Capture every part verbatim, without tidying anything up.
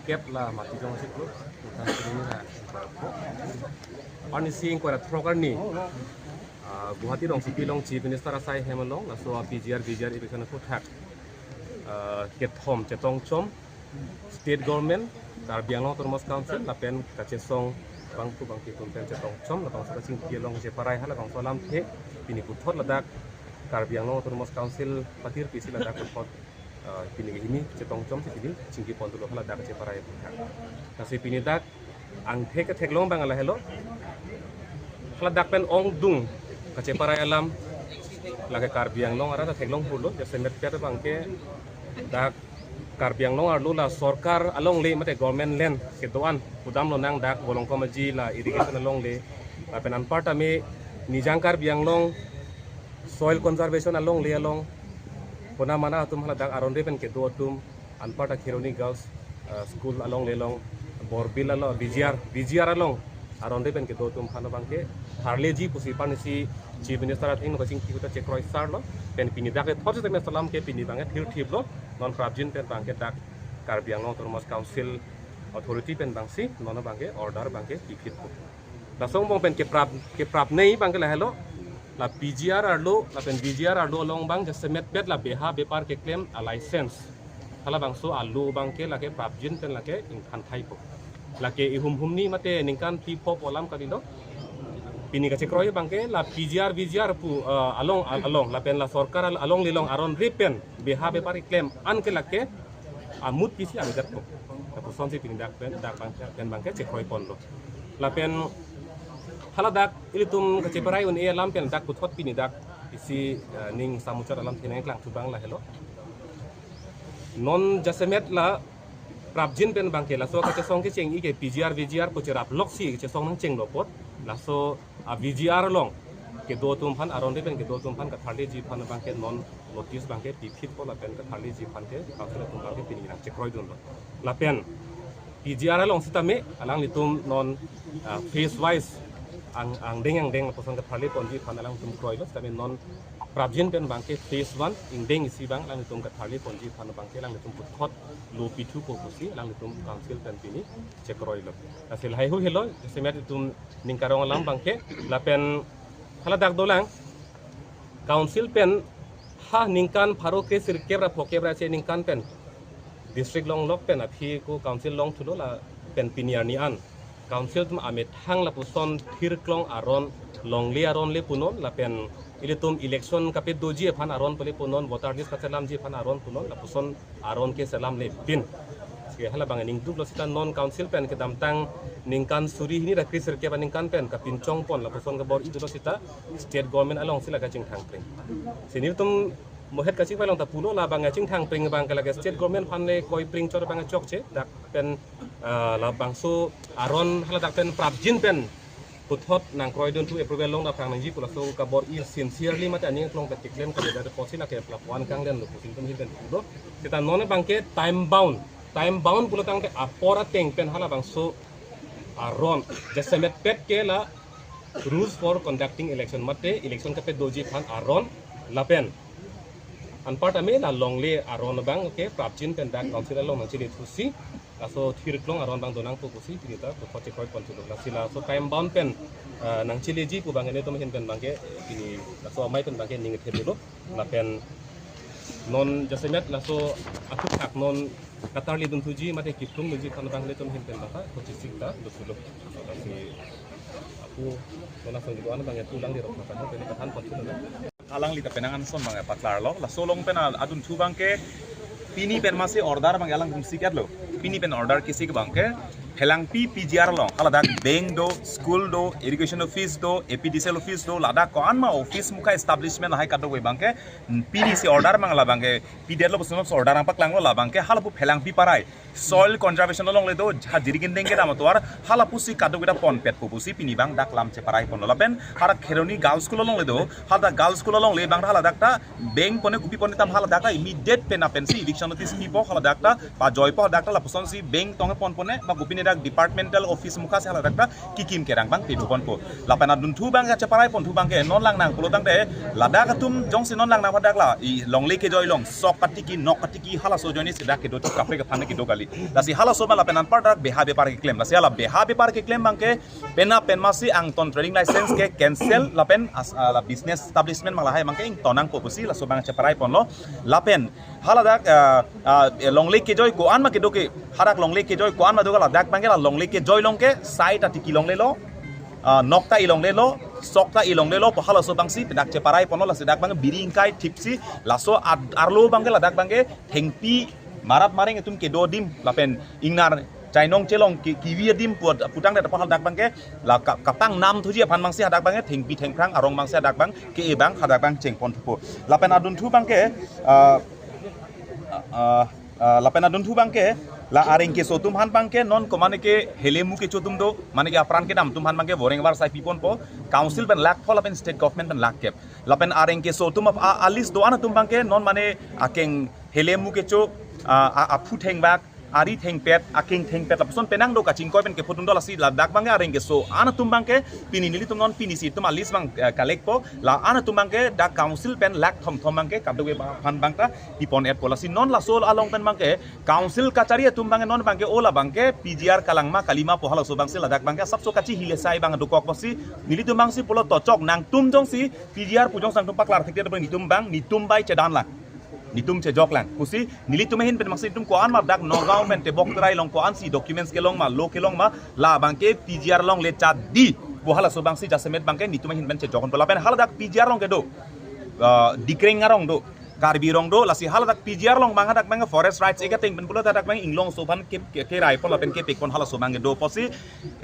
Kep la mati jong si klo, utang sini na. Arnisi ingkoi ra throk arni, ah, Guwahati rongsopi along Chief Minister asai hem along, laso a P G R, V G R eviction aphuthak, ah, kethom chetongchom, State Government, Karbi Anglong Autonomous Council, lapen kachesong bangphu bangphi atum pen chetongchom, labangso kachingki along cheparai halabangso alamthe, pini puthot ladak Karbi Anglong Autonomous Council patir pisi ladak puthot, ah, pini hini chetongchom si pini chingki pon dolo haladak cheparai aphuthak. Lasi pini dak angthek ketheklong abang lahelo. Haladak pen ongdung kacheparai alam lake Karbi Anglong arat ta theklong hurlo, jasemet pet abangke dak Karbi Anglong arlo la sorkar alongle mate government land kedo-an pudam lonang dak Bolongkom Aji la irrigation alongle, lapen anparta me Nijang Karbi Anglong soil conservation alongle along, kona mana atum haladak aron re pen kedo atum, anparta Kheroni Girls, eh, School alongle along, Borbil along, V G R, V G R along aron re pen kedo atum aphan abangke tharleji pusi arnisi Chief Minister atheng no kachingki ahut ta chekroi sarlo, pen pini dak le thot sitame alam ke pini abangke thirthiplo, non prapjin pen abangke dak Karbi Anglong Autonomous Council authority pen abangsi non abangke order abangke piphitpo. Laso angbong pen keprap, keprapnei abangke lahelo, la P G R arlo lapen V G R arlo along abang jasemet pet la beha bepar keklem a license, halabangso arlo abangke lake prapjin pen lake ingthan thaipo. Lake ihum humni mate ningkan phli pho pu alam kalilo. Pini kachekroi abangke la P G R, V G R pu, eh, along, al-, along, lapen la sorkar al-, alongle along aron re pen beha bepar keklem an ke lake amut pisi avedet po. Lapuson si pini dak pen, dak abang, pen abangke chekroi ponlo. Lapen haladak ilitum kacheparai un-e alam pen dak puthot pini dak isi, eh, ning samuchot alamthe nangklang thu abang lahelo. Non jasemet la prapjin pen abangke laso kachesong kecheng-i ke P G R, V G R pu cherap loksi kachesong nangchenglo apot, laso a V G R along kedo atum aphan, aron re pen kedo atum aphan katharleji aphan abangke non notice abangke piphitpo lapen katharleji aphan ke council atum abangke pini nangchekroidunlo. Lapen P G R along sitame alanglitum non, ah, phase wise ang, angdeng angdeng lapuson katharle ponji aphan alangtum kroilo, sitame non prapjin pen abangke phase one ingdeng isi abang alanglitum katharle ponji aphan abangke alanglitum puthot lo pithupo pusi alanglitum council pen pini chekroilo. Lasi lahai hu helo, jasemet itum ning karong alam abangke, lapen haladak dolang, council pen ha ningkan pharo kre sirkep ra phokep ra che ningkan pen district longlok pen aphi ko council longthulo lapen pini arni an council atum amethang lapuson thirklong aron, longle aron le punon lapen ilitum election kapedoji aphan aron pale punon, voter list kachelamji aphan aron punon, lapuson aron ke selamle pin. Ke halabang ningduklo sita non council pen kedamtang ningkan suri hini ra kre sirkep aningkan pen kapinchong pon lapuson kabor-i dolo sita state government alongsi la kachingthang pring. Si nelitum mohet kachingpai along ta pulo labang kachingthang pring abangke lake state government aphan le koi pring chot abang chokche dak pen, ah, labangso aron haladak pen prapjin pen puthot nangkroidun thu approval long daphrang nangji pu laso kabor-i sincerely mate aning aklong pen keklem kali dak apotsi lake lapuan kanglenlo pusi nelitum ahin pen pulo. Sita non abangke time bound, time bound pulo tangte apor ateng pen halabangso aron jasemet pet ke la rules for conducting election mate election kapedoji aphan aron lapen anparta me la longle aron abangke prapjin pen dak council along nangchele thusi laso thirklong aron abang donangpo pusi pini ta puthot chekroi ponthulo. Lasi laso time bound pen, ah, nangcheleji pu abang nelitum ahin pen abangke pini laso amei pen abangke ning thepdunlo. Lapen non jasemet laso aphuthak non katharledun thuji mate kiplung dunji aphan abang nelitum ahin pen abang ta kochisik ta dothulo. Lasi apu non asong jibo an abang ya pulang di rok mata pen pathan ponthulo. Alangli ta penang anson abang ya paklarlo. Laso along pen al-, adun thu abangke pini pen masi order abang alangtum siketlo. Pini pen order kesik abangke Phelangpi P G R along haladak bank do, school do, irrigation office do, A P D C L office do, ladak ko-an ma office mukha establishment lahai kadokave abangke, mm, pini si order abang labangke pidetlo pusi non order nangpaklanglo labangke halapu Phelangpi parai soil conservation alongle do ha Jirikindeng kedam atovar halapusi kadokave ta ponpetpo pusi pini abang dak lam cheparai ponlo lapen haladak Kheroni Girls School alongle do, haladak Girls School alongle abang haladak ta bank pone kopi pone tam haladak ta immediate pen apensi eviction notice pipo haladak ta pajoipo haladak ta lapusonsi bank tong pon pone ba kopi ne dak departmental office mukha si haladak ta kekim kerang abang pidun ponpo. Lapen adunthu abang kacheparai ponthu abangke non lang nang pulo tangte ladak atum jongsi non lang nang hadak la i longle kejoi along sok katiki nok katiki halaso ajoine si dak kedo chok kaprek aphan kedo kali. Lasi halaso abang lapen anpar dak beha bepar keklem. Lasi hala beha bepar keklem abangke penap pen masi angton trading license ke cancel lapen as, ah, la business establishment abang lahai abangke ington nangpo pusi laso abang cheparai ponlo. Lapen haladak, ah, ah, longle kejoi ko-an ma kedo ke, hadak longle kejoi ko-an ma do ke ladak abangke la longle kejoi along ke sai ta tiki longlelo, ah, nok ta i longlelo, sok ta i longlelo pu halaso abang si dak cheparai ponlo. Lasi dak abang biri ingkai thipsi laso ad-, arlo abangke ladak abangke thengpi marat mareng atum kedo adim lapen ingnar chainong chelong ki-, kivi adim pu-, pu tangte dak hadak abangke la ka-, kapang nam thuji aphan abang si hadak abangke thengpi thengphrang arong abang si hadak abang ke-e abang hadak abang cheng ponthupo. Lapen adunthu abangke, ah, ah, ah, lapen adunthu abangke la areng keso atum aphan abangke non komane ke helemu kecho atum do, mane ke apran kedam atum aphan abangke boreng var sai pi ponpo, council pen lakh pho lapen state government pen lakh kep. Lapen areng keso atum ap-, a, a list do-an atum abangke non mane akeng helemu kecho, ah, a, aphu thengvak, ari thengpet, akeng thengpet lapuson penang do kachingkoi pen kephodun do. Lasi ladak abangke areng keso an atum abangke pini nelitum non pini si itum a list abang, eh, collect po, la an atum abangke dak council pen lakh thom thom abangke kadokave aphan abang ta pi pon-etpo. Lasi non laso along pen abangke council kachari atum abangke non abangke o la abangke P G R kalang ma kali ma pu halaso abang si ladak abangke asapso kachihile sai abang dokok pusi nelitum abang si pulo tochok nangtum jongsi P G R pu jongsi nangtum paklar thekte abang nelitum abang nelitum bai chedan lang. Nelitum chejok lang. Pusi nelitum ahin pen abang si nelitum ko-an ma dak Nagaon pen tebok terai along ko-an si documents kelong ma, lo kelong ma, la abangke P G R longle chadi pu halaso abang si jasemet abangke nelitum ahin pen chejok ponpo. Lapen haladak P G R along kedo, ah, Dikreng arong do, Karbi arong do, lasi haladak P G R along abang hadak abang Forest Rights Act ateng pen pulo hadak abang inglong so aphan ke, ke, kerai pon lapen kepek pon halaso abang kedo pusi,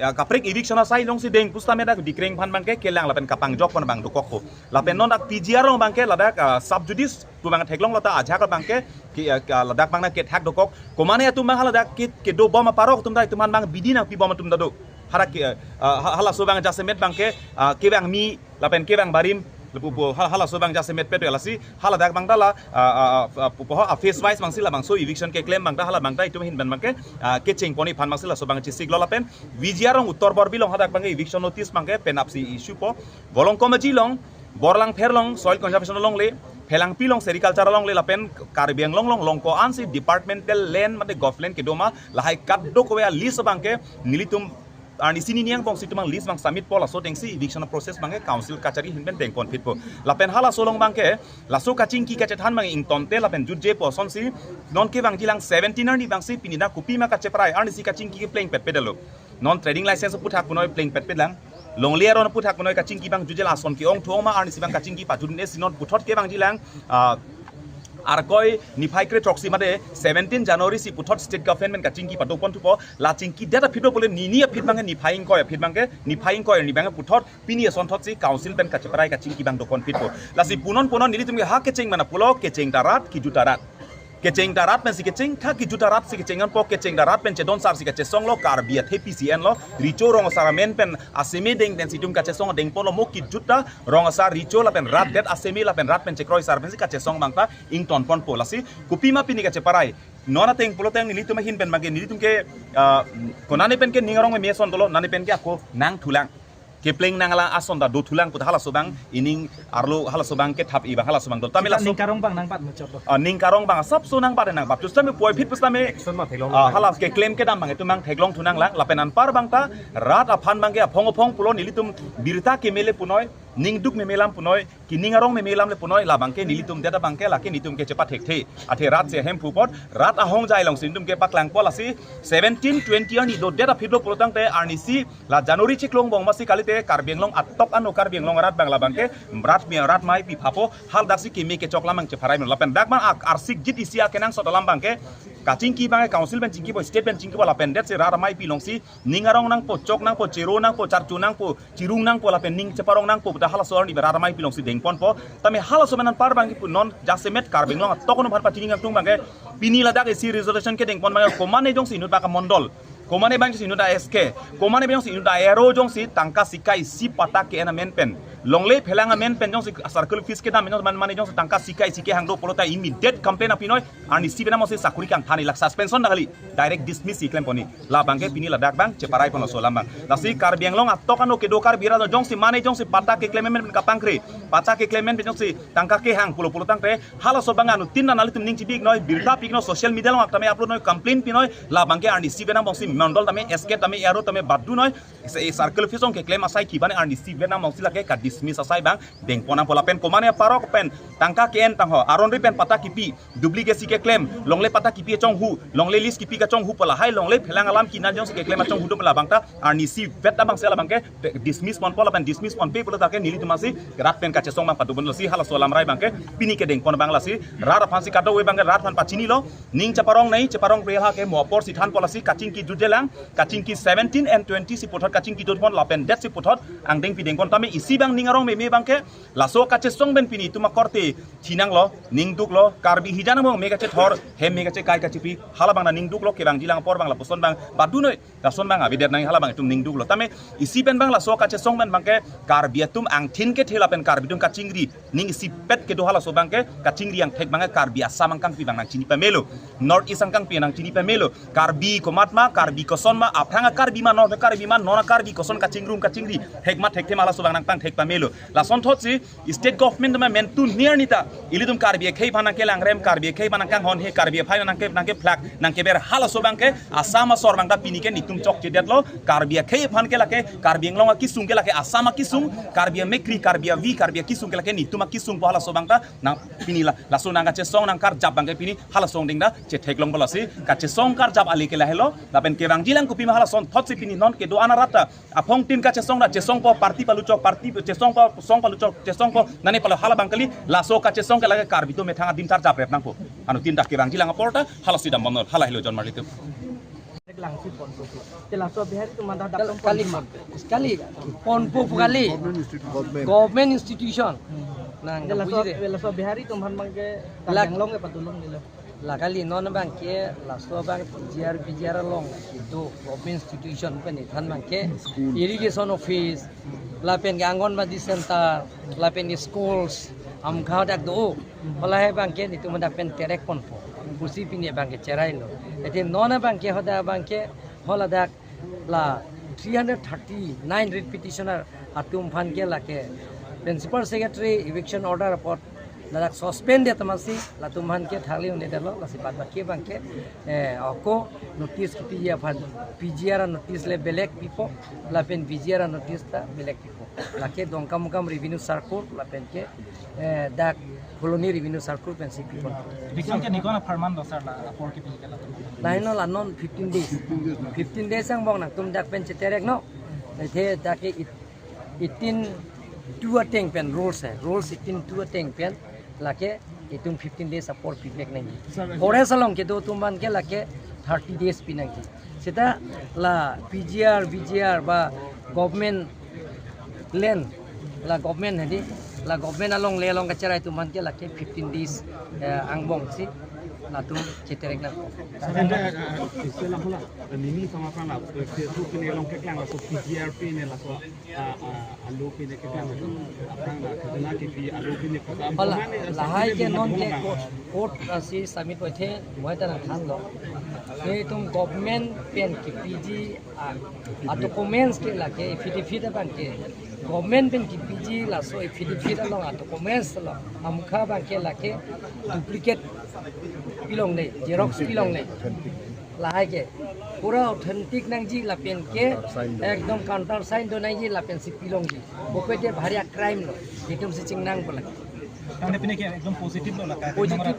ah, kaprek eviction asai along si deng pusitame dak Dikreng aphan abangke kelang lapen kapangjok pon abang dokokpo. Lapen non dak P G R along abangke ladak, ah, sub judice pu abang theklonglo ta ajak abangke ke, ah, ke ladak abang na kethak dokok. Komane atum abang haladak ke, kedo bom aparok atum ta itum aphan abang bidi nangpi bom atum ta do. Hadak ke, ah, ha-, halaso abang jasemet abangke, ah, kevang mi lapen kevang barim lapu pu hal-, halaso abang jasemet pet lasi haladak abang ta la, ah, ah, ah, pu, pu, ah, phase wise abang si labangso eviction keklem abang ta hala abang ta itum ahin pen abangke, ah, kecheng ponji aphan abang si laso abang chesiklo. Lapen V G R along Uttar Borbil along hadak abangke eviction notice abangke penap si issue po. Volongkom Aji along, Borlangpher along soil conservation alongle, Phelangpi along sericulture alongle lapen Karbi Anglong along along ko-an si departmental land mate government kedo ma lahai kadokave a list abangke nelitum arnisi nini angbong si itum abang list abang submit po, laso ateng si eviction process abangke council kachari ahin pen deng ponphitpo. Lapen halaso along abangke laso kachingki kachethan abang ingtonte lapen jutje pu ason si non kevangji lang seventeen arni abang si pini dak kopima kacheparai arnisi kachingki kepleng petpet lo. Non trading license aphuthak punoi pleng petpet lang. Longle aron aphuthak punoi kachingki abang jutje, lason ke-ong thu-ong ma arnisi abang kachingki pajut ne si non puthot kevangji lang, ah, Arkoi niphai kre throksi mate seventeen January si puthot state government kachingki pado ponthupo, la chingki det aphi do pule nini aphi abangke niphai ingkoi aphi abangke, niphai ingkoi arni abangke puthot pini asonthot si council pen kacheparai kachingki abang do ponphitpo. Lasi punon punon nelitum ke ha kecheng mana pulo, kecheng ta rat, kejut ta rat. Kecheng ta rat pen si kecheng, tha kejut ta rat si kecheng anpo, kecheng ta rat pen chedon sar si kachesonglo, Karbi athe P C N lo, recho rong asar amen pen aseme deng pen si itum kachesong deng ponlo, mo kejut ta rong asar recho lapen rat det aseme lapen rat pen chekroi sar pen si kachesong abang ta ington ponpo. Lasi kopima pini kacheparai. Non ateng pulo teng nelitum ahin pen abangke nelitum ke, ah, konane pen ke ning arong meme ason dolo, nane pen ke ako nangthulang. Kepleng nanglang ason ta dothulang pu ta halaso abang ining arlo halaso abang kethap-i abang halaso abang dolo. Tame laso ning karong abang nangbat muchot lo. Ah, ning karong abang asapso nangbat nangbat. Pusitame puvoiphit pusitame, action ma theklong ah, nang. Hala keklem kedam abang itum abang theklongthu nanglang. Lapen anpar abang ta rat aphan abangke aphong aphong pulo nelitum birta kemele punoi, ningduk meme alam punoi, kining arong meme alam le punoi, la abangke nelitum det abangke lake nelitum ke chepathekthe. Athe rat si ahemphu apot, rat ahongjai along si nelitum ke paklangpo. Lasi seventeen twenty arni do det aphi do pulo tangte arnisi la January chiklo angbong masi kalite Karbi Anglong atok ano Karbi Anglong arat abang la abangke rat mi rat maipi phapo, haladak si keme kechok alam abang chepharai lo. Lapen dak abang ak-, arsik jit isi akenangsot alam abangke kachingki abangke council pen chingkipo, state pen chingkipo, lapen det si rat maipi along si ning arong nangpo, chok nangpo, chero nangpo, charcho nangpo, chirung nangpo lapen ning cheparong nangpo pu ta halaso arni rat maipi along si deng ponpo. Tame halaso pen anpar abangke pu non jasemet Karbi Anglong atok ano aphan pachini kangtung abangke pini ladak isi resolution kedeng pon abangke komane jongsi inut baka mondol, komane abang jongsi inut a S K, komane abang jongsi inut a ero jongsi tangka sika isi patta ke-en amen pen Longle phelang amen pen jongsi circle office kedam pen jongsi man mane jongsi tangka sikai sike hang do pulote immediate complaint apinoi, arnisi pen abangsi sakori kangthan-i, lake suspension ta kali, direct dismiss si klem pon-i. Labang ke pini ladak abang cheparai pon oso alam abang. Lasi Karbi Anglong atok ano kedo Karbi arat jongsi mane jongsi patta keklem amen pen kapangkre, patta keklem amen pen jongsi tangka kehang pulo pulo tangte halaso abang anuttin nanglitum ning chibi-iknoi, birta pi-iknoi, social media along tame upload noi, complain pinoi, labang ke arnisi pen abangsi mondol tame, SK tame, ARO tame badunoi, se circle office along keklem asai kiban arnisi pen abangsi lake ka dismiss asai abang dengpon nangpo lapen komane parok pen tangka ke-en tangho, aron ri pen patta kipi, duplicate si keklem, longle patta kipi kachonghu, longle lease kipi kachonghu pu lahai longle phelang alam kinan jongsi keklem achonghu do pu labang ta arnisi vet abangsi labang ke dismiss ponpo lapen dismiss ponpe pulo tangte nelitum asi rat pen kachesong abang padobom. Lasi halaso alam rai abang ke pini kedengpon abang lasi rat aphansi kadokave abang ke rat aphan pachinilo, ning cheparong nei, cheparong pre ha ke mo apor si thanpo. Lasi kachingki jutjelang, kachingki seventeen and twenty si puthot kachingki jutpon lapen det si puthot angdengpi dengpon tame isi abang ning arong meme abang ke laso kachesong pen pini itum akorte thinanglo, ning duklo, Karbi hijan abang me kachethor, hem me kachekai kachepi, hala abang na ning duklo, kevangjilang apor abang lapuson abang badunoi, lason abang avedet nang hala abang itum ning duklo. Tame isi pen abang laso kachesong pen abang ke Karbi atum angthin kethe lapen Karbi atum kachingri ning isipet kedo halaso abang ke kachingri angthek abang ke Karbi Assam angkangpi abang nangchini pamelo, North East angkangpi nangchini pamelo, Karbi komat ma, Karbi koson ma, aphrang a-Karbi ma, non a-Karbi ma, non a-Karbi koson kachingrum kachingri thek ma thekthe ma halaso abang nangpangthek pamelo. Lasonthotsi state government ma mentu niar nita ilitum Karbi akhei aphan nangkelangrem, Karbi akhei aphan nangkanghon he, Karbi akhei aphan nangke nangkephlak nangkeber halaso abang ke Assam asor abang ta pini ke netum chokchedetlo. Karbi akhei aphan ke lake Karbi Anglong akisung ke lake Assam akisung, Karbi amekri, Karbi avi, Karbi akisung ke lake netum akisung pu halaso abang ta nang pini la laso nangkachesong nangkarjap abang ke pini halaso angdeng ta chetheklongpo. Lasi kachesong karjap ale ke lahelo, lapen kevangjilang kopi ma halason thotsi pini non kedo-an arat ta aphongtin kachesong ta chesongpo, party paluchok, party chesongpo, song paluchok, chesongpo, nane palo hala abang kali, laso kachesong ke lake Karbi atum methang adim karjap rep nangpo. Anuttin ta kevangjilang apor ta halaso dambomnoi, hala helo jon marlitum. Langsi ponpo. Te laso Bihari atum manda Kal- dapat kali ponpo. Sekali ponpo kali. Government institute, government. Government institution. Nang Te laso, buji de. Laso Bihari atum aphan abang ke Lak- Karbi Anglong ke padolong nilo. Lakali non abang ke laso abang PGR, PGR along kedo government institution pen ithan abang ke School. Irrigation office, lapen ke Anganwadi center, lapen ke schools, amkha dak do. Hala he abang ke netum dak pen terek ponpo pusi pini abang ke cherailo. Ete non abang ke hoda abang ke hala dak la three hundred thirty-nine writ petitioner atum aphan ke lake Principal Secretary eviction order apot ladak suspend det amatsi latum aphan ke thali un-edetlo, lasi bad baki abang ke, eh, ako notice kipiji aphan PGR notice le belek pipo, lapen VGR notice ta belek pipo. Lake Dongkamukam revenue circle lapen ke, eh, dak Phuloni revenue circle pensi pipon. Eviction ke nikon apharman do sir la apor kipiji ke la? Lahai no la non fifteen days. Fifteen days angbong nangtum dak pen cheterek no. Ete dak ke it- eighteen two ateng pen rules hai. Rules eighteen two ateng pen lake itum fifteen days apor pipek nangji. Forest along kedo atum aphan ke lake thirty days pi nangji. Seta la PGR, VGR ba government land, la government hedi, la government along le along kacherai atum aphan ke lake fifteen days, eh, angbong si latum cheterek nang. Sir, ante, eh, isi alam hala, nini sama aphan la, eh, Facebook pine along keklang laso PGR pine laso, ah, ah, alo pine keklang laso, aphrang la khajana kipi alo pine keklang. Hala, lahai ke non ke court, court asi submit waithe, moi ta nangthanlo. Netum government pen kipiji a, a documents ke lake, affidavit abang ke government pen kipiji laso affidavit along a documents along amukha abang ke lake duplicate pilongle, xerox pilongle. Lahai ke pura authentic nangji lapen ke ekdom counter sign do nangji lapen si pilongji. Bopete bhari a crime lo. Itum si chingnang pula. Tangte pine ke ekdom positive lo laka. Positive.